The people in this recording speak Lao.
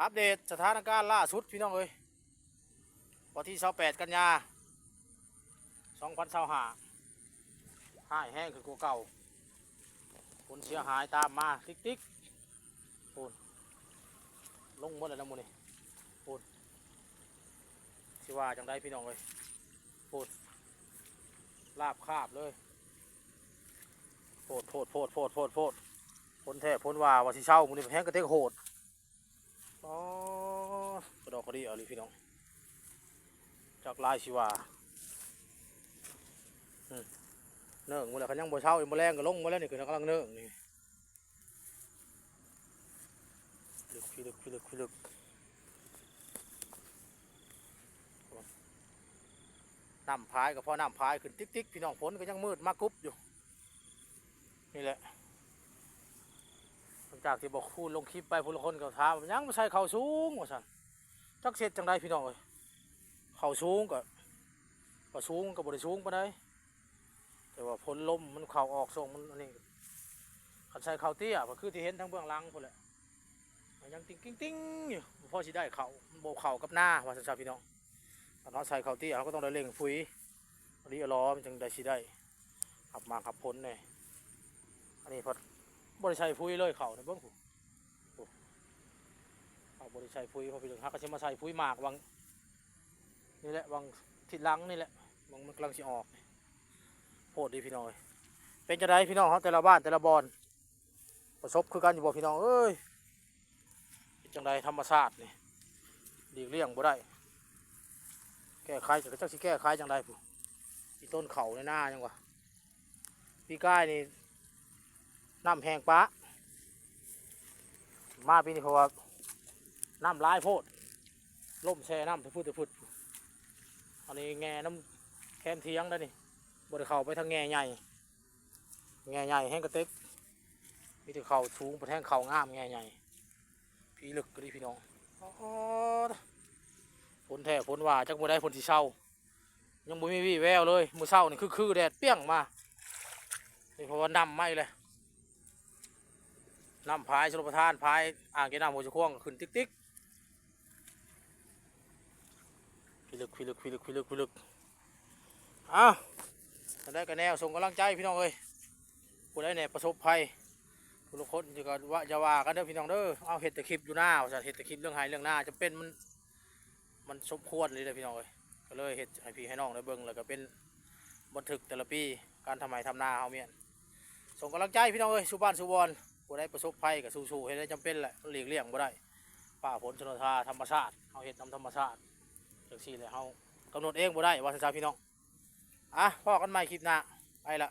ອັບເດດສະຖານະການລ່າສຸດພີ່ນ້ອງເອີຍ, ວັນທີຊາວແປດກັນຍາ ສອງພັນຊາວຫ້າ ຮ້າຍແຮງຂຶ້ນກວ່າເກົ່າ, ຜົນເສຍຫາຍຕາມມາຕິກໆ. ໂອ້ນ ລົງໝົດແລ້ວນະມື້ນີ້. ໂອ້ນ ຊິວ່າຈັ່ງໃດພີ່ນ້ອງເອີຍ, ໂອ້ນ ລາບຄາບເລີຍ. ໂພດ ໂພດ ໂພດ ໂພດ ໂພດ ໂພດ ຝົນແທ້ຝົນວ່າ ວ່າຊິເຊົາ ມື້ນີ້ແຮງກະເຕັກໂຫດ. ອໍ ກະດອກກະເດຍອີ່ຫຼີພີ່ນ້ອງ, ຈັກຫຼາຍຊິວ່າ. ອືມ ເນີ່ງໝົດແລ້ວ, ຄັນຍັງບໍ່ເຊົາອີກ ມື້ແລງກະລົງໝົດແລ້ວນີ້, ຄືກຳລັງເນີ່ງນີ້. ພິລຶກ ພິລຶກ ພິລຶກ ພິລຶກ. ນ້ຳພາຍກະພໍນ້ຳພາຍຂຶ້ນຕິກໆ ພີ່ນ້ອງ, ຝົນກະຍັງມືດມາກຸບຢູ່. ນີ້ແຫຼະ ຫຼັງຈາກທີ່ບອກຄູນລົງຄລິບໄປ ຜູ້ລາງຄົນກະຖາມວ່າ ຍັງບໍ່ໃສ່ເຂົ້າສູງວ່າຊັ້ນ. ຈັກຊິເຮັດຈັ່ງໃດພີ່ນ້ອງເອີຍ, ເຂົ້າສູງກະ ກະສູງກະບໍ່ໄດ້ສູງປານໃດ, ແຕ່ວ່າຝົນລົມມັນເຂົ້າອອກຊ່ວງມັນອັນນີ້. ຄັນໃສ່ເຂົ້າເຕ້ຍ ກະຄືທີ່ເຫັນທາງເບື້ອງຫຼັງພຸ້ນແຫຼະ, ມັນຍັງຕິ່ງຕິ່ງຕິ່ງຢູ່, ບໍ່ພໍຊິໄດ້ເຂົ້າ, ມັນບໍ່ເຂົ້າກັບນາວ່າຊັ້ນຊະພີ່ນ້ອງ. ຄັນເຮົາໃສ່ເຂົ້າເຕ້ຍ ເຮົາກະຕ້ອງໄດ້ເລັ່ງຝຸ່ນ ອັນນີ້ອະຫຼໍ ມັນຈຶ່ງໄດ້ ຊິໄດ້ຮັບໝາກຮັບຜົນແດ່. ອັນນີ້ພັດບໍ່ໄດ້ໃສ່ຝຸ່ນເລີຍ ເຂົ້ານີ້ເບິ່ງພຸ້ນ. ໂອ້ ເຮົາບໍ່ໄດ້ໃສ່ຝຸ່ນ ເພາະພີ່ນ້ອງ ເຮົາກະຊິມາໃສ່ຝຸ່ນໝາກຫວ່າງນີ້ແຫຼະ, ຫວ່າງທິດຫຼັງນີ້ແຫຼະ, ຫວ່າງມັນກຳລັງຊິອອກ. ໂພດເດພີ່ນ້ອງເອີຍ. ເປັນຈັ່ງໃດພີ່ນ້ອງເຮົາ ແຕ່ລະບ້ານແຕ່ລະບ່ອນ ປະສົບຄືກັນຢູ່ບໍ່ພີ່ນ້ອງເອີຍ? ເປັນຈັ່ງໃດ ທຳມະຊາດນີ້ ຫຼີກລ່ຽງບໍ່ໄດ້, ແກ້ໄຂກະຈັກຊິແກ້ໄຂຈັ່ງໃດພຸ້ນ. ອີ່ຕົ້ນເຂົ້າໃນນາຍັງວ່າ ປີກາຍນີ້ນ້ຳແຫ້ງປະ, ມາປີນີ້ເພາະວ່ານ້ຳຫຼາຍໂພດ, ລົມແຊ່ນ້ຳຕະພຶດຕະພຶດ. ອັນນີ້ແງ່ນຳແຄມຖຽງໄດ໋ນີ້, ບໍ່ໄດ້ເຂົ້າໄປທາງແງ່ໃຫຍ່, ແງ່ໃຫຍ່ແຮງກະເຕັກ, ມີແຕ່ເຂົ້າສູງ ແທງເຂົ້າງາມແງ່ໃຫຍ່. ພີລຶກກະດີພີ່ນ້ອງ. ອໍ ຝົນແທ້ຝົນວ່າ ຈັກມື້ໃດຝົນຊິເຊົາ, ຍັງບໍ່ມີວີ່ແວວເລີຍ. ມື້ເຊົ້ານີ້ຄືໆ ແດດປ່ຽງມານີ້ ເພາະວ່ານ້ຳມາອີກແລ້ວ, ນ້ຳພາຍຊົນລະປະທານ ພາຍອ່າງເກັບນ້ຳຫ້ວຍສະຄວງກະຂຶ້ນຕິກໆ. ພິລຶກ ພິລຶກ ພິລຶກ ພິລຶກ ພິລຶກ. ອ້າວ ຈັ່ງໃດກະແນວ ສົ່ງກຳລັງໃຈພີ່ນ້ອງເອີຍ. ຜູ້ໃດແດ່ປະສົບໄພ ຜູ້ລາງຄົນກະວ່າ ຢ່າວ່າກັນເດີພີ່ນ້ອງເດີ, ເອົາ ເຮັດແຕ່ຄລິບຢູ່ນາວ່າຊັ້ນ, ເຮັດແຕ່ຄລິບເລື່ອງໄຮ່ເລື່ອງນາ ຈຳເປັນ ມັນ ມັນສົມຄວນອີ່ຫຼີເດີພີ່ນ້ອງເອີຍ. ກະເລີຍເຮັດໃຫ້ພີ່ໃຫ້ນ້ອງໄດ້ເບິ່ງ ແລ້ວກະເປັນບັນທຶກແຕ່ລະປີ ການທຳໄຮ່ທຳນາເຮົາ. ແມ່ນ ສົ່ງກຳລັງໃຈພີ່ນ້ອງເອີຍ ສູ່ບ້ານສູ່ບ່ອນ. ຜູ້ໃດປະສົບໄພກະສູ້ໆ ເຮັດໄດ້ ຈຳເປັນແຫຼະ, ມັນຫຼີກລ່ຽງບໍ່ໄດ້. ຟ້າຝົນຊົນລະປະທານ ທຳມະຊາດ, ເຮົາເຮັດນຳທຳມະຊາດ ຈັ່ງຊີ້ແຫຼະ, ເຮົາກຳນົດເອງບໍ່ໄດ້ ວ່າຊັ້ນຊະພີ່ນ້ອງ. ອ່ະ ພໍ້ກັນໃໝ່ຄລິບໜ້າ, ໄປລະ.